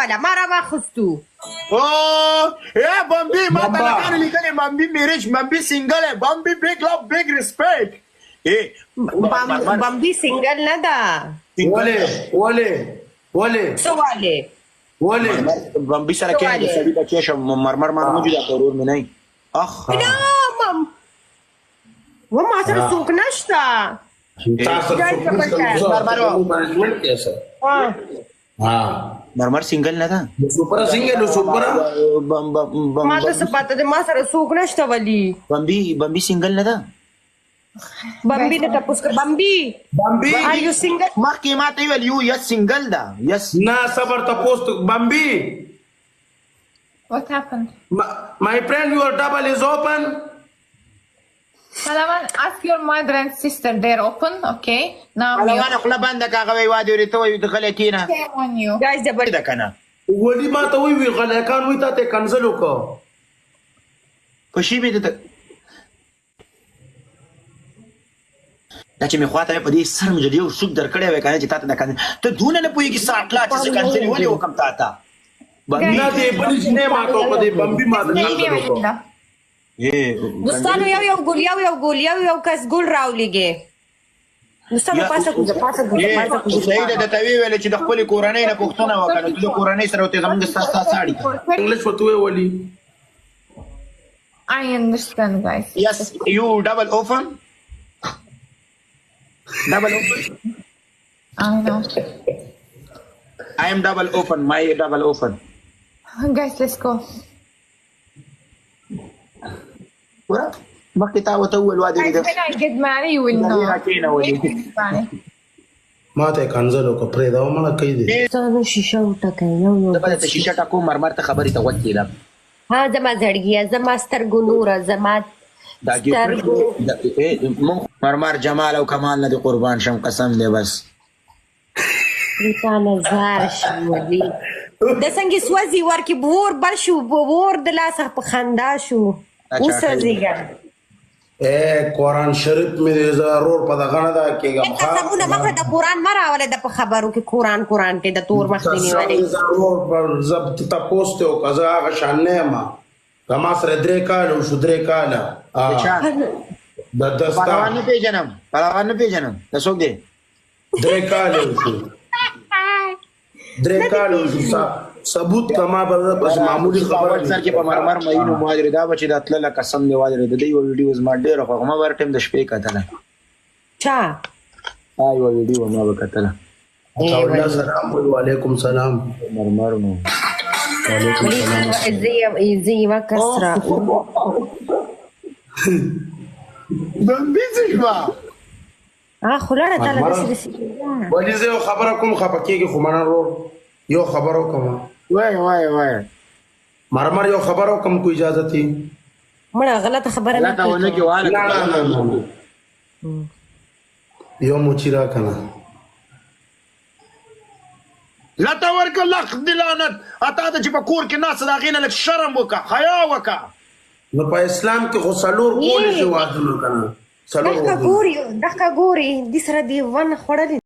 والا ما را واخستو. او اے بمبي، ما بمبا. طالبانو لیکلې بمبي میریج، بمبي سنگل ہے، بمبي بیگ لو بیگ ریسپیکټ. اے بمبي سنگل نه ده. ولې ولې ولې؟ څه والے؟ ولې؟ بمبي سره کې د سړي بچی شم، مرمر ما نه جدا ضرور مې نه. اخ نه، و ما سره څوک نشته. تاسو څوک نشته؟ منیجمنت کې سر. ها. مرمر سنگل نه ده. سوپر سنگل، سوپر. بم بم بم. ما ته څه پته ده؟ ما سره څوک نشته ولی. بمبي، بمبي سنگل نه ده. بمبي نه تاسو کړ، بمبي. بمبي. Are you single? مخکې ما ته ویل یو یس سنگل ده، یس. نه، صبر، تاسو بمبي. What happened? My friend, your double is open. Palawan, ask your mother and sister. They're open, okay? Now you پهلوان خوله بنده که، هغه وایي وادي ورې ته وایي غلی کښېنه. shame on you. Guys, double. ده که نه؟ ولی ما ته وی وی غلیکان وی تا ته کنزل وکړ. خوشي مې ده دا چې مې خواته په دې سر مې یو سوک درکړی وای که نه چې تا ته د کنځل، ته دونه نه پوهېږي ساټلا چې څه کنځلې ولې وکړم تا ته. نه، دې بلې جنې ما ته په دې بمبي ما ته Name کنزل وکړ. Melinda. دوستانو، یو یو ګل، یو یو ګل، یو یو کس ګل راولېږي. دوستانو، پاسه کوزه، پاسه کوزه، پاسه کوزه. صحیح ده، ته ویل چې د خپلې کورنۍ نه پوښتنه وکړه، نو د کورنۍ سره ته زمونږ ستا ستا ساړي. انګلیش وته ولی. I understand, guys. Yes, you double open, double open. I know. I am double open, my double open. Guys, let's go. ګوره، مخکې تا ورته وویل وادي Guys, when I get married, you will know. کښېنه ولې. Married. ما ته کنزل وکړ، پرې دا ومنه کوي دې. دوستانو، شیشه وټکئ، یو یو. زه به درته شیشه ټکوم، مرمر ته خبرې ته غوږ کېږده. ها، زما زړګیه، زما سترګو نوره، زما دا سترګو. مونږ مرمر جمال او کمال نه دې قربان شم، قسم دی بس. تا نظر شي ولي د څنګه سوځي ورکې ور بل شو، ور د لاسه په خندا شو، وسوځېږه. اے قرآن شریف مې دې ضرور په دغه نه ده کېږم. قسمونه مخه د قرآن مه راوله، د په خبرو کې قرآن قرآن کې د تور مخ دې نیولې. ضرور پر ضبط تپوس ته وکړه، زه هغه شان نه یم. زما سره 3 کاله وشو، 3 کاله. د دستا. پهلوان نه پېژنم، پهلوان نه پېژنم، دا څوک دی؟ 3 کاله وشو، 3 کاله وشو. ثبوت کما به بس معمولی خبره. اول سر کې په مرمر مینو مهاجر دا به چې دا تلله، قسم دی واجر د دې یوه ویډیو زما ډېره خوښه، ما به هر ټایم د شپې کتله. چا؟ دا یوه ویډیو ما به کتله. الله سلام، وعلیکم سلام. مرمر نو. وعلیکم سلام. زه یوه کس را بمبي څه شوه؟ ها، خو لاړه تاله داسې داسې. ولې زه یو خبره کوم، خفه کېږي خو منه ورور، یو خبره وکړم. وای وای وای. مرمر، یو خبره وکړم کو اجازه تی؟ مړه، غلطه خبره نه غلطه ونه کې واله. نه نه نه نه، یو موچی را کنه. لته ورکه، لخ دی لعنت اته ته چې په کور کې ناست د هغې نه لږ شرم وکړه، حیا وکړه. نو په اسلام کې خو څلور کولی شي وادونه کنه، څلور دغه ودونه. ګوري، دغه ګوري، دې سره دی ونه خوړلې.